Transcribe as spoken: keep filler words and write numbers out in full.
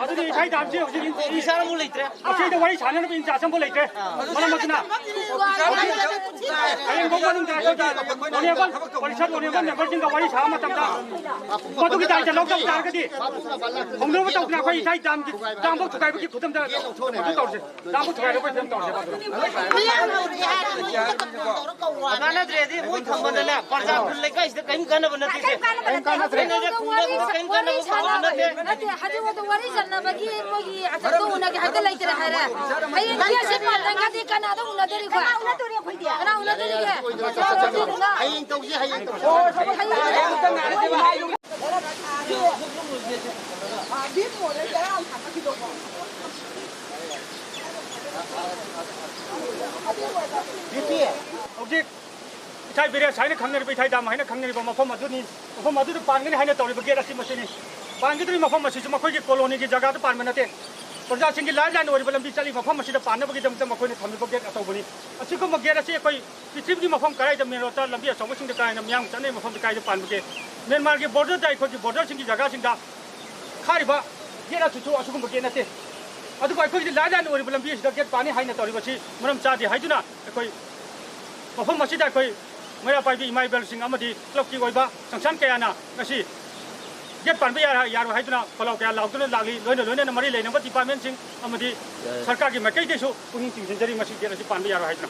ꯑꯗꯨꯗꯤ ꯏꯁꯥ ꯗꯥꯝꯁꯤ ꯍꯧꯖꯤꯛ ꯑꯣꯐꯤꯁꯥꯔ ꯑꯃꯨꯛ ꯂꯩꯇ꯭ꯔꯦ꯫ ꯑꯁꯤꯗ ꯋꯥꯔꯤ ꯁꯥꯟꯅꯅꯕ ꯏꯟꯆꯥꯔꯖ ꯑꯃꯐꯥꯎ ꯂꯩꯇ꯭ꯔꯦ꯫ ꯃꯔꯝ ꯑꯗꯨꯅ ꯍꯌꯦꯡ ꯐꯥꯎ ꯃꯅꯨꯡꯗ ꯑꯩꯈꯣꯏꯒꯤ ꯑꯣꯅꯦꯕꯜ ꯄꯔꯤꯁꯠ ꯑꯣꯅꯦꯕꯜ ꯃꯦꯝꯕꯔꯁꯤꯡꯒ ꯋꯥꯔꯤ ꯁꯥꯕ ꯃꯇꯝꯗ ꯃꯗꯨꯒꯤ ꯗꯥꯏꯇ ꯂꯧꯗꯕ ꯇꯥꯔꯒꯗꯤ ꯍꯧꯅꯕ ꯇꯧꯗꯅ ꯑꯩꯈꯣꯏ ꯏꯁꯥ ꯗꯥꯝꯒꯤ ꯗꯥꯝꯐꯥꯎ ꯊꯨꯒꯥꯏꯕꯒꯤ ꯈꯨꯗꯝꯗ ꯑꯗꯨ ꯇꯧꯔꯁꯦ꯫ ꯗꯥꯝꯐꯥꯎ ꯊꯨꯒꯥꯏꯔꯒ ꯑꯩꯈꯣꯏ ꯐꯤꯂꯝ ꯇꯧꯔꯁꯦ꯫ ꯀꯥꯟꯅꯗ꯭ꯔꯦꯗꯤ ꯃꯣꯏ ꯊꯝꯕꯗꯅꯦ ꯄ꯭ꯔꯖꯥ ꯈꯨꯜ ꯂꯩꯀꯥꯏꯁꯤꯗ ꯀꯔꯤꯝ ꯀꯥꯟꯅꯕ ꯅꯠꯇꯦ ꯁꯦ꯫ ꯀꯔꯤꯝ ꯀꯥꯟꯅꯗ꯭ꯔꯦ꯫ ꯀꯩꯅꯣꯗ ꯈꯨꯜꯗ ꯀꯔꯤꯝ ꯀꯥꯟꯅꯕ ꯐꯪꯕ ꯅꯠꯇꯦ꯫ ꯅꯠꯇꯦ, ꯍꯧꯖꯤꯛ ꯐꯥꯎꯗ ꯋꯥꯔꯤ ꯆꯠꯅꯕꯒꯤ ꯃꯣꯏꯒꯤ ꯑꯆꯧꯕ ꯎꯅꯒꯦ ꯍꯥꯏꯕꯗ ꯂꯩꯇ꯭ꯔꯦ ꯍꯥꯏꯔꯦ꯫ ꯍꯌꯦꯡ ꯀꯦꯁ ꯁꯤ ꯄꯥꯟꯅꯔꯒꯗꯤ ꯀꯅꯥꯗ ꯎꯅꯗꯣꯔꯤꯕ? ꯀꯅꯥ ꯎꯅꯗꯣꯔꯤꯒꯦ? ꯍꯌꯦꯡ ꯇꯧꯁꯤ, ꯍꯌꯦꯡ ꯇꯧꯁꯤ꯫ ꯍꯌꯦꯡ ꯇꯧꯁꯤ꯫ ꯍꯧꯖꯤꯛ ꯏꯊꯥꯏ ꯕꯤꯔꯦꯁ ꯍꯥꯏꯅ ꯈꯪꯅꯔꯤꯕ, ꯏꯊꯥꯏ ꯗꯥꯝ ꯍꯥꯏꯅ ꯈꯪꯅꯔꯤꯕ ꯃꯐꯝ ꯑꯗꯨꯅꯤ꯫ ꯃꯐꯝ ꯑꯗꯨꯗ ꯄꯥꯟꯒꯅꯤ ꯍꯥꯏꯅ ꯇꯧꯔꯤꯕ ꯒꯦꯠ ꯑꯁꯤ ꯃꯁꯤꯅꯤ꯫ ꯄꯥꯟꯒꯗꯧꯔꯤꯕ ꯃꯐꯝ ꯑꯁꯤꯁꯨ ꯃꯈꯣꯏꯒꯤ ꯀꯣꯂꯣꯅꯤꯒꯤ ꯖꯒꯥꯗ ꯄꯥꯟꯕ ꯅꯠꯇꯦ꯫ ꯄ꯭ꯔꯖꯥꯁꯤꯡꯒꯤ ꯂꯥꯏꯐ ꯂꯥꯏꯟ ꯑꯣꯏꯔꯤꯕ ꯂꯝꯕꯤ ꯆꯠꯂꯤꯕ ꯃꯐꯝ ꯑꯁꯤꯗ ꯄꯥꯟꯅꯕꯒꯤꯗꯃꯛꯇ ꯃꯈꯣꯏꯅ ꯊꯝꯂꯤꯕ ꯒꯦꯠ ꯑꯆꯧꯕꯅꯤ꯫ ꯑꯁꯤꯒꯨꯝꯕ ꯒꯦꯠ ꯑꯁꯤ ꯑꯩꯈꯣꯏ ꯄ꯭ꯔꯤꯊꯤꯕꯤꯒꯤ ꯃꯐꯝ ꯀꯗꯥꯏꯗ, ꯃꯦꯟ ꯔꯣꯗꯇ, ꯂꯝꯕꯤ ꯑꯆꯧꯕꯁꯤꯡꯗ ꯀꯗꯥꯏꯗ ꯃꯤꯌꯥꯝ ꯆꯠꯅꯔꯤꯕ ꯃꯐꯝꯗ ꯀꯗꯥꯏꯗ ꯄꯥꯟꯕꯒꯦ? ꯃ꯭ꯌꯥꯟꯃꯥꯔꯒꯤ ꯕꯣꯔꯗꯔꯗ, ꯑꯩꯈꯣꯏꯒꯤ ꯕꯣꯔꯗꯔꯁꯤꯡꯒꯤ ꯖꯒꯥꯁꯤꯡꯗ ꯈꯥꯔꯤꯕ ꯒꯦꯠ ꯑꯁꯤꯁꯨ ꯑꯁꯤꯒꯨꯝꯕ ꯒꯦꯠ ꯅꯠꯇꯦ꯫ ꯑꯗꯨꯕꯨ ꯑꯩꯈꯣꯏꯒꯤ ꯂꯥꯏꯐ ꯂꯥꯏꯟ ꯑꯣꯏꯔꯤꯕ ꯂꯝꯕꯤ ꯑꯁꯤꯗ ꯒꯦꯠ ꯄꯥꯟꯅꯤ ꯍꯥꯏꯅ ꯇꯧꯔꯤꯕꯁꯤ ꯃꯔꯝ ꯆꯥꯗꯦ ꯍꯥꯏꯗꯨꯅ ꯑꯩꯈꯣꯏ ꯃꯐꯝ ꯑꯁꯤꯗ ꯑꯩꯈꯣꯏ ꯃꯩꯔꯥ ꯄꯥꯏꯕꯤ ꯏꯃꯥ ꯏꯕꯦꯜꯁꯤꯡ ꯑꯃꯗꯤ ꯀ꯭ꯂꯕꯀꯤ ꯑꯣꯏꯕ ꯁꯪꯁꯊꯥꯟ ꯀꯌꯥꯅ ꯉꯁꯤ ꯒꯦꯠ ꯄꯥꯟꯕ ꯌꯥꯔ-, ꯌꯥꯔꯣꯏ ꯍꯥꯏꯗꯨꯅ ꯈꯣꯜꯂꯥꯎ ꯀꯌꯥ ꯂꯥꯎꯗꯨꯅ ꯂꯥꯛꯂꯤ꯫ ꯂꯣꯏꯅ ꯂꯣꯏꯅꯅ ꯃꯔꯤ ꯂꯩꯅꯕ ꯗꯤꯄꯥꯔꯠꯃꯦꯟꯁꯤꯡ ꯑꯃꯗꯤ ꯁꯔꯀꯥꯔꯒꯤ ꯃꯥꯏꯀꯩꯗꯒꯤꯁꯨ ꯄꯨꯛꯅꯤꯡ ꯆꯤꯡꯁꯤꯟꯖꯔꯤ, ꯃꯁꯤ ꯒꯦꯠ ꯑꯁꯤ ꯄꯥꯟꯕ ꯌꯥꯔꯣꯏ ꯍꯥꯏꯗꯨꯅ꯫